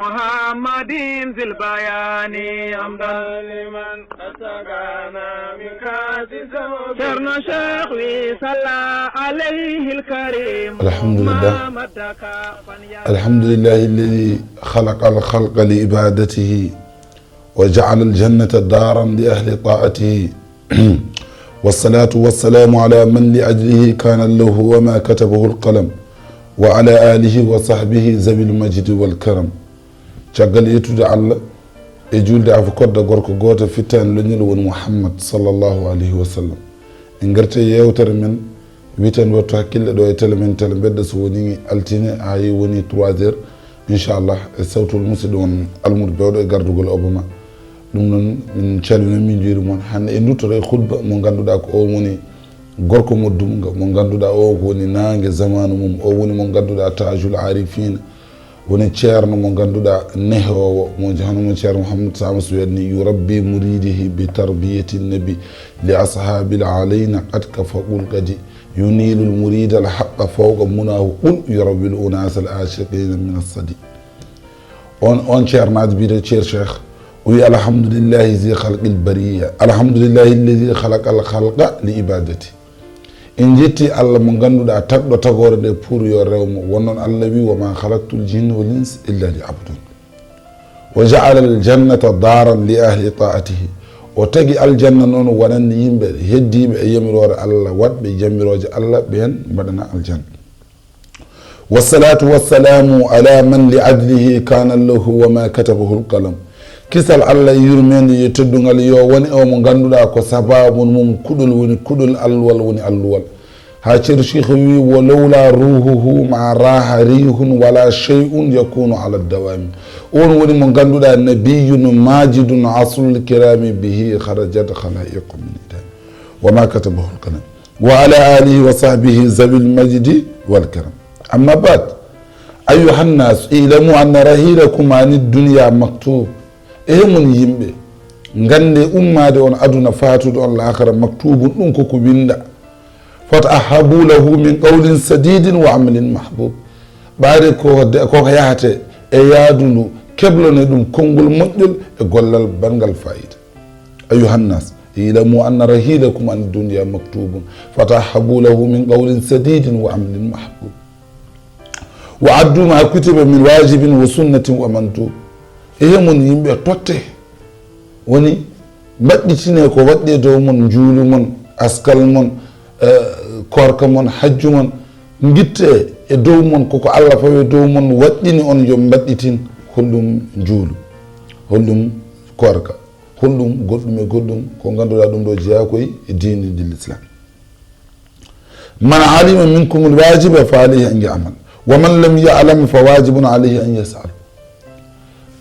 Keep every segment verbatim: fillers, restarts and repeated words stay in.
محمد ذي البيان حمدا لمن أسقانا من كأس ذوق. Ceerno Cheikh wi صلى عليه الكريم. الحمد لله. ما مدك فليعلم. الحمد لله الذي خلق الخلق لعبادته وجعل الجنة دارا لأهل طاعته. والصلاة والسلام على من لأجله كان الله وما كتبه القلم. وعلى آله وصحبه ذوي المجد والكرم. Caggal yettude Allah e juulde afo kodda gorko gooto fittaani leñol woni Muhammad sallallahu alayhi wa sallam. En ngarti e yeewtere men wiyetee Wattu Hakkille ɗo e tele men Tele Mbedda, so woni altine, haa woni trois heures, inchallah, e sawtol musidɗo on Almuudo Bewɗo e gardugol Obama. Ɗum noon, min calmina, min njuuri mon. Hannde en nduttoto e khutba mo ngannduɗaa ko o woni gorko mo dumga, mo ngannduɗaa o ko woni naange zamaanu mum, o woni mo ngannduɗaa Taajul Aarifiina, woni ceerno mo ngannduɗaa nehoowo, mo hono mo Ceerno Mouhammad Samus wiyatni: يربي مريده بتربية النبي لأصحاب العلينا قد كفى قل قد ينيل المريد الحق فوق مناه قل يروي الأناس العاشقين من الصدي. On, on ceernaajo biyeteeɗo Ceer Cheikh, o wi: الحمد لله ذي خلق البرية، الحمد لله الذي خلق الخلق لعبادته. En njetti Allah mo ngannduɗaa tagɗo tagoore nde pour yo rew mo. Won noon Allah wi: وما خلقت الجن والإنس إلا ليعبدون. وجعل الجنة دارا لأهل طاعته. O tagi aljanna noon wonande yimɓe heddiiɓe e yamiroore Allah, waɗɓe yamirooje Allah, ɓeen mbaɗana aljanna. والصلاة والسلام على من لأجله كان الله وما كتبه القلم. Kisal Allah e yurmeende e teddungal yo won e o mo ngannduɗaa ko sabaabu mum kuɗol woni kuɗol, alluwal woni alluwal. Haa Ceerno Cheikh wi: ولولا روحه ما راح ريح ولا شيء يكون على الدوام. On woni mo ngannduɗaa نبي ماجد أصل الكرام به خرجت خلائق من عدم وما كتبه القلم. وعلى آله وصحبه ذوي المجد والكرم. أما بعد، أيها الناس، اعلموا أن رحيلكم عن الدنيا مكتوب. Ehe mon yimɓe, nganndee ummaade on aduna, faatude on laakhara, مكتوب, ɗum ko ko winnda. فتأهبوا له من قول سديد وعمل محبوب. Ɓayde ko de, ko ko yahatee e yaadu ndu, keblonee ɗum konngol moƴƴol e gollal baɗngal faayiida. أيها الناس، اعلموا أن رحيلكم عن الدنيا مكتوب، فتأهبوا له من قول سديد وعمل محبوب. وأدوا ما كتب من واجب وسنة ومندوب. Ehe mon yimɓe, tottee, woni mbaɗɗitinee ko waɗɗi e dow mon, njuulu mon, askal mon, eh, koorka mon, hajju mon, ngittee e dow mon koko Allah fawi e dow mon waɗɗini on yo mbaɗɗitin. Holɗum njuulu? Holɗum koorka? Holɗum goɗɗum e goɗɗum ko ngannduɗaa ɗum ɗo jeyaa koye e diinidi Lislaam? من علم منكم الواجب فعليه أن يعمل، ومن لم يعلم فواجب عليه أن يسأل.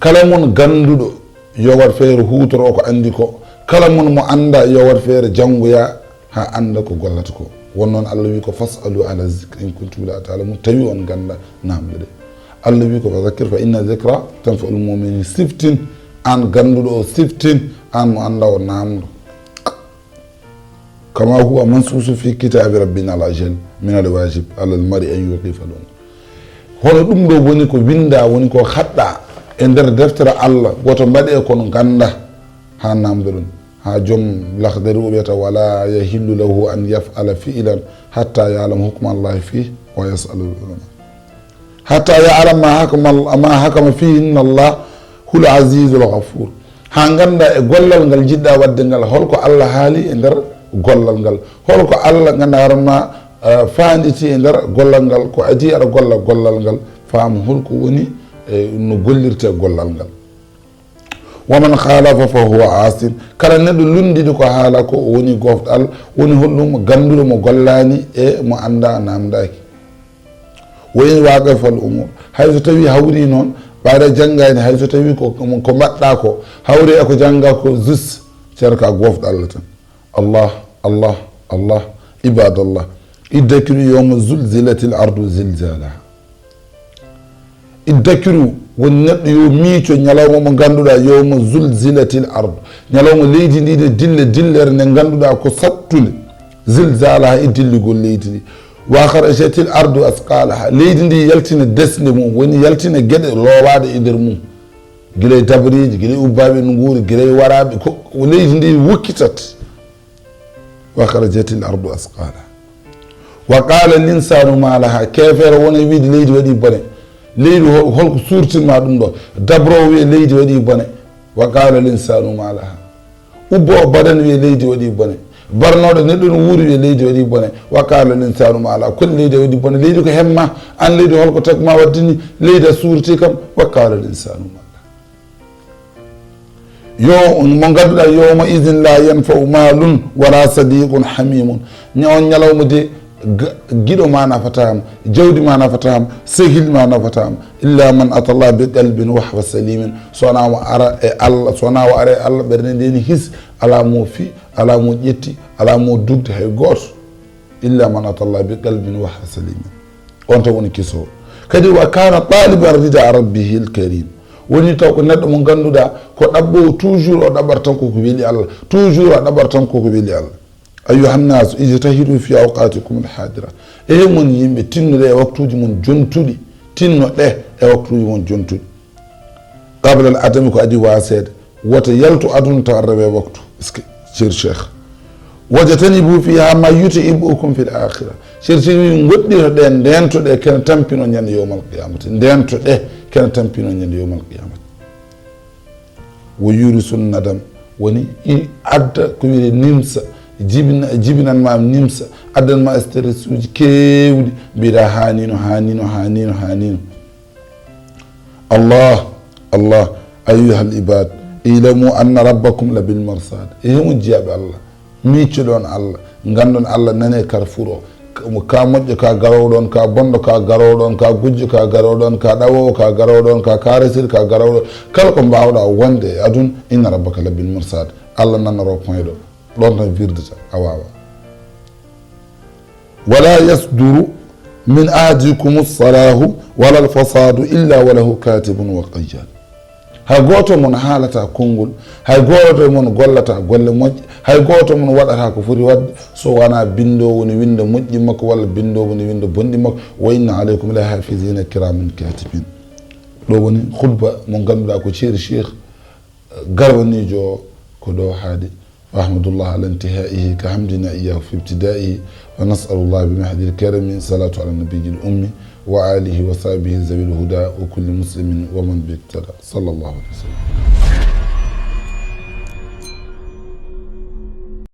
Kala mon gannduɗo yo waɗ feere huutoro ko anndi ko. Kala mon mo annda yo waɗ feere janngoya haa annda ko gollata ko. Won noon Allah wi ko: فاسألوا أهل الذكر إن كنتم لا تعلمون. Tawi on ngannda naamnde ɗe. Allah wi ko: فذكر فإن الذكرى تنفع المؤمنين. Siftin, aan gannduɗo o, siftin, aan mo annda o, naamndo. كما هو منصوص في كتاب ربنا الأجل من الواجب على المرء أن يوقف الأمور. Hono ɗum ɗo woni ko winnda, woni ko haɗɗa e nder deftere Allah, woto mbaɗe kono ngannda haa naamndoɗon. Haa joom Laxdari o wiyata: ولا يحل له أن يفعل فعلا حتى يعلم حكم الله فيه ويسأل العلماء. حتى يعلم ما حكم، ما حكم فيه إن الله هو العزيز الغفور. Haa ngannda e gollal ngal njiɗɗa waɗde ngal, holko Allah haali e nder gollal ngal, holko Allah ngannda harma, eh, faanditi e nder gollal ngal, ko adii aɗa golla gollal ngal, faam holko woni, eh, no gollirte gollal ngal. ومن خالف فهو عاص. Kala neɗɗo lunndini ko haala ko, o woni gofɗo Allah, woni holɗum gannduɗo mo gollaani e mo annda naamndaaki. وإن وقفت الأمور. Hay so tawi hawri noon, ɓaade janngaani, hay so tawi ko, ko mbaɗɗa ko, hawri e ko jannga ko, zus, ceerka gofɗo Allah tan. الله، الله، الله. عباد الله، ادكروا يوم زلزلت الأرض زلزالها. Iddakiru, woni neɗɗo yo miico ñalawma mo ngannduɗaa, يوم زلزلت الأرض. Ñalawma leydi ndi ne dilla dillere nde ngannduɗaa ko sattunde. زلزالها, e dilligol leydi ndi. وأخرجت الأرض أثقالها. Leydi ndi yaltina desnde mum, woni yaltina geɗe loowaaɗe e nder mum. Gila e dabareeji, gila e ubbaaɓe no nguuri, gila e waraaɓe, ko, ko leydi ndi wokkitat. Wa akhrajatil ardu asqalaha. Wa qala linsanu ma laha. Keefeero wona e wiide leydi waɗi bone. Leydi hol-, holko suurtirma ɗum ɗo? Dabroowo wiye leydi waɗi bone. Wa qala linsanu ma laha. Ubboowo badan wiye leydi waɗi bone. Barnooɗo neɗɗo no wuuri wiye leydi waɗi bone. Wa qala linsanu ma laha. Koni leydi waɗi bone? Leydi ko hemma. An leydi holko tagma waɗde ni? Leydi a suurti kam. Wa qala linsanu ma laha. Yo, mo ngannduɗaa, yawma idhin la yanfa'u malun wala sadiqun hamimun. Ña-, on ñalawma de, ga-, giɗo ma nafataama, jawdi ma nafataama, sehil ma nafataama, illa man atallah bi qalbin wa huwa salimin. So wonaa mo ara e Allah, so wonaa o ara e Allah, ɓernde nde ni his, alaa mo fi, alaa mo ƴetti, alaa mo dugde hay gooto. Illa man atallah bi qalbin wa huwa salimin. On tan woni kiso. Kadi wa kana taliban rida rabbihil karim. Woni taw ko neɗɗo mo ngannduɗaa ko ɗaɓɓoowo, toujours o ɗaɓɓata tan koko weli Allah. Toujours o ɗaɓɓata tan koko weli Allah. Ayyuhan nasu ijtahidu fi awqatikum al hadira. E mon yimɓe, tinnoɗe e waktuuji mon jontuɗi. Tinnoɗe e waktuuji mon jontuɗi. Qabla al adami, ko adii waaseede. Wota yaltu aduna tawa rewe waktu. Est-ce que, cher cheikh? Wajtanibu fiha ma yut'ibukum fil akhirah. Cher cheikh wi, ngoɗɗitoɗe, ndentoɗe, kene tampino ñande yawmal qiyamati. Ndentoɗe, kene tampino ñande yawmal qiyamati. Wo yurisun nadam. Woni i adda ko wiyete nimsa, jibina, jibinan ma nimsa, addan ma stress uji kewɗi, mbiɗa hanino, hanino, hanino, hanino. Allah, Allah, ayyuhal ibad, ilamu anna rabbakum labil marsad. E hemon jiyaaɓe Allah, miiccoɗon Allah, nganndon Allah nane carrefour o. Ka, ka moƴƴo ka garowo ɗon, ka bonɗo ka garowo ɗon, ka gujjo ka garowo ɗon, ka ɗawowo ka garowo ɗon, ka karesir ka garowo ɗon. Kala ko mbawɗa wonde e adun, inna rabbaka labil marsad. Allah nanoro point ɗo. Ɗon tan virdata, a wawa. Wala yasduru min ahadikum salahu wala alfasadu illa wa lahu katibun wa qayyad. Hay gooto mon haalata konngol, hay gooto mon gollata golle moƴƴe, hay gooto mon waɗata ko foti waɗde, so wonaa binndoowo ne winnda moƴƴi makko walla binndoowo ne winnda bonɗi makko. Wa inna alaykum la hafizina kiraman katibin. Ɗo woni khutba mo ngannduɗaa ko ceeri Cheikh Garwaniijo o, ko ɗo haadi. وأحمد الله على انتهائه كحمدنا إياه في ابتدائه، ونسأل الله بمحض الكرم صلاة على النبي الأمي وآله وصحبه ذوي الهدى وكل مسلم ومن به اقتدى. صلى الله عليه وسلم.